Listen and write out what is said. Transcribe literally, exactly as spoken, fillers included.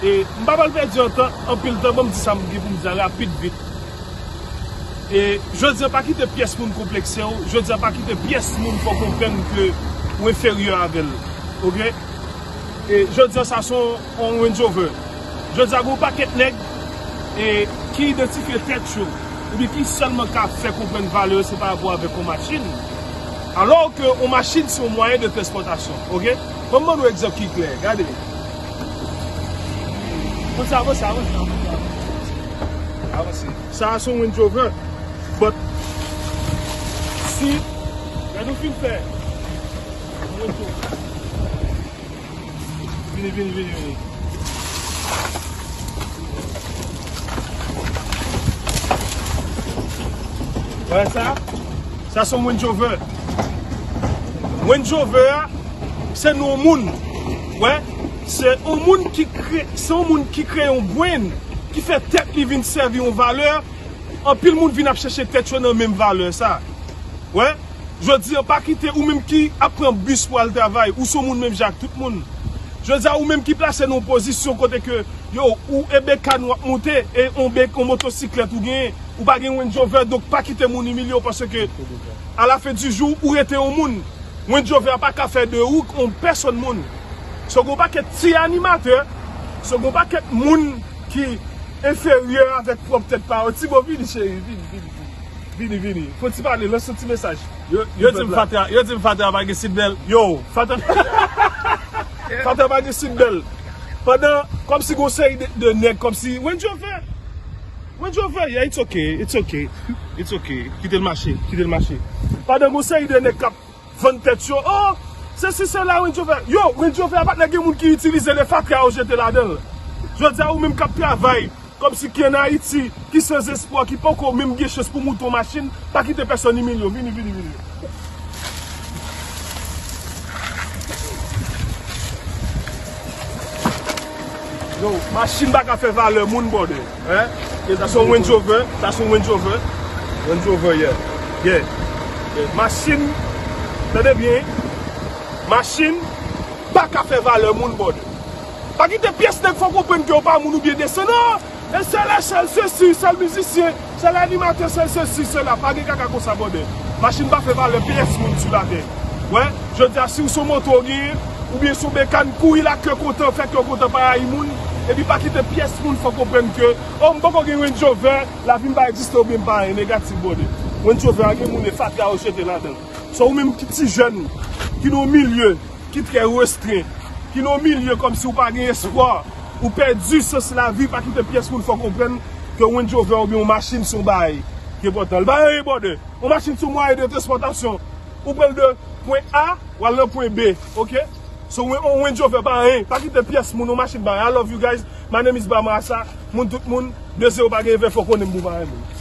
E m pa pral pèdi antan, anpil tan, ban m di sa m gen pou m di a rapid, vit. E jodi a, pa kite pyès moun konplekse w, jodi a, pa kite pyès moun fè w konprann ke w enferyè avè l. Oke? E jodi a, sa se yon, yon Range Rover. Jodi a, gen yon pakèt nèg e ki idantifye tèt yo, epi ki sèlman ka fè konprann valè yo, se pa rapò avèk yon machin. Alò ke yon machin se yon mwayen de transpòtasyon, oke? Ban m ban nou egzanp ki klè, gade. Avanse, avanse, avanse, avanse. Avanse. Sa a se yon Range Rover. But, si, lè nou fin fè yon Range Rover. Vini, vini, vini, vini. Wè sa? Sa se yon Range Rover. Range Rover a, se non moun. Wè, se yon moun ki kre-, se yon moun ki kreye yon brand, ki fè tèt li vin sèvi yon valè. Anpil moun vin ap chèche tèt yo nan menm valè sa. Wè, jodi a, pa kite ou menm ki ap pran bis pou al travay, ou se yon moun menm jan ak tout moun. Jodi a, ou menm ki plase nan yon pozisyon kote ke, yo, ou e bekàn w ap monte, e yon be-, yon motosiklèt ou genyen, ou pa gen Range Rover, donk pa kite moun imilye w, paske, alafen di jou, ou rete yon moun. Range Rover a pa ka fè de ou yon pèsòn moun. So, gen yon pakèt ti animatè, so, gen yon pakèt moun ki enferyè avèk pwòp tèt pa yo. Ti Bo, vini, cheri, vini, vini, vini. Vini, vini. Fò ti pale, lans yon ti mesaj. Yo, yo di m fatra, yo di m fatra pa gen seatbelt. Yo, fatra, fatra pa gen seatbelt. Pandan, kòmsi gon seri de, de nèg, kòmsi, Range Rover. Range Rover, yeah, it's okay, it's okay, it's okay. Kite l mache, kite l mache. Pandan gon seri de nèg k ap vann tèt yo, oh, sesi, sela, Range Rover. Yo, Range Rover a pa t nèg, gen moun ki itilize l e fatra yo jete ladan l. Jodi a, ou menm k ap travay, kòmsi ki ann Ayiti, ki san espwa, ki poko menm gen chans pou moute yon machin, pa kite pèsòn imilye w. Vini, vini, vini. Yo, machin pa ka fè valè moun, brother. Hein? Sa se yon Range Rover, sa se yon Range Rover. Range Rover, yeah. Yeah. Yeah. Machin, tande byen, machin pa ka fè valè moun, brother. Pa kite pyès nèg fè w konprann ke w pa moun oubyen desandan. E sèl, e sèl sesi, sèl mizisyen, sèl animatè, sèl sesi, sèl la. Pa gen kaka konsa, brother. Machin pa fè valè pyès moun sou latè. Wè, jodi a, si w se yon moto w genyen, oubyen se yon bekàn, kouri la kè kontan, fè kè w kontan, pa rayi moun, epi pa kite pyès moun fè w konprann ke, oh, m poko gen Range Rover, lavi m pa egziste oubyen m pa anyen, negatif, brother. Range Rover a gen moun e fatra yo jete ladan l. So, ou menm ki ti jèn, ki nan yon milye, ki trè restren, ki nan yon milye kòmsi w pa gen espwa, ou pèdi sans lavi, pa kite pyès moun fè w konprann ke Range Rover oubyen yon machin se yon bagay ki enpòtan. L pa anyen, brother. Yon machin se yon mwayen de transpòtasyon. Ou pran l de pwen A, w al nan pwen B, oke? So, yon, yon Range Rover pa anyen. Pa kite pyès moun, yon machin pa anyen. I love you guys. My name is Bamasa. Moun tout moun, de zewo pa gen ven, fò konnen m pou pa renmen.